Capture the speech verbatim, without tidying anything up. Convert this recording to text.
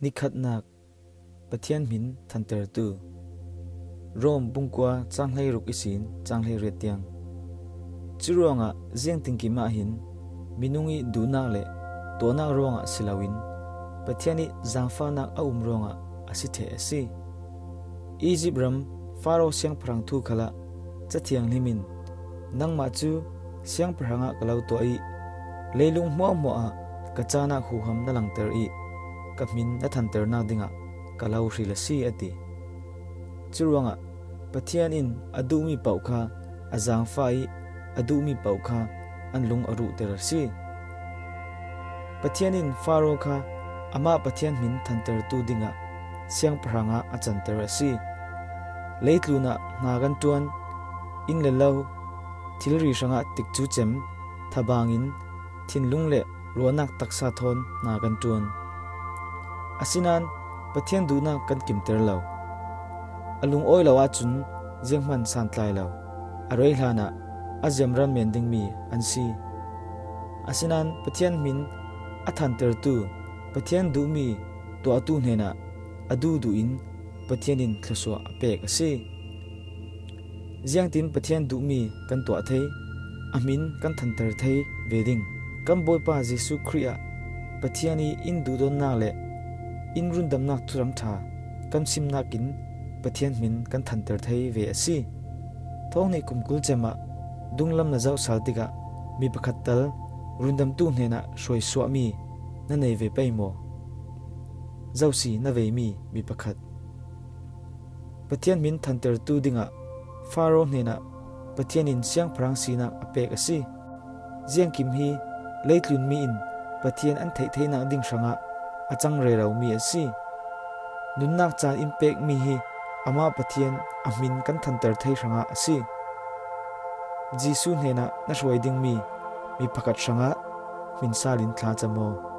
Nikhatnak, Pathian hmin thantertu. Rom bung kua cang hleiruk ihsin cang hleiriat tiang. Curuangah ziangtinkim ahhin minung ih duhnak le tuahnak ruangah si loin Pathian ih zangfahnak a um ruangah a si ṭheh a si. Egypt ram Faro siangpahrang thu khalah Cathiang Hlim in, "Nangmah cu siangpahrang ah ka lo tuah ih leilung hmuahhmuah ah ka caan ah huham na langter ih ka hmin na thanternak dingah ka lo hril a si," a ti. Curuangah Pathian in a duhmi paoh kha a zangfah ih a duhmi paoh kha an lung a ruhter a si. Pathian in Faro kha amah Pathian hmin thantertu dingah siangpahrang ah a canter a si. Leitlun ah hna kan ṭuan, inn le lo, thilri hrangah tikcu cem, thabang in thinlung le ruahnak taksa thawn hna kan ṭuan. Asinain Pathian duhnak kan kimter lo. A lungawi lo ahcun zianghman santlai lo. A rei hlanah a ziamral men dingmi an si. Asinain Pathian hmin a thantertu, Pathian duhmi tuahtu hnenah a duhduh in Pathian in thluasuah a pek a si. Ziangtin Pathian duhmi kan tuah thei, a hmin kan thanter thei ve ding? Kan Bawipa Jesuh Khrih ah Pathian ih in duhdonnak le in rundamnak Thuthang ṭha kan simnak in Pathian hmin kan thanter thei ve a si. Thawng hnih kum kul cem ah dunglam na zoh sal tikah mi pakhat tal rundamtu hnenah hruaisuahmi na nei ve pei maw? Zosi na veimi mi pakhat. Pathian hmin thantertu dingah Faro hnenah Pathian in siangpahrang sinak a pek a si. Ziangkim hi leitlun mi in Pathian an theih theinak ding hrangah a cang reromi a si. Nunnak caan in pekmi hi amah Pathian a hmin kan thanter thei hrangah a si. Jesuh hnenah na hruai dingmi mi pakhat hrangah hmin sal in thla cam aw.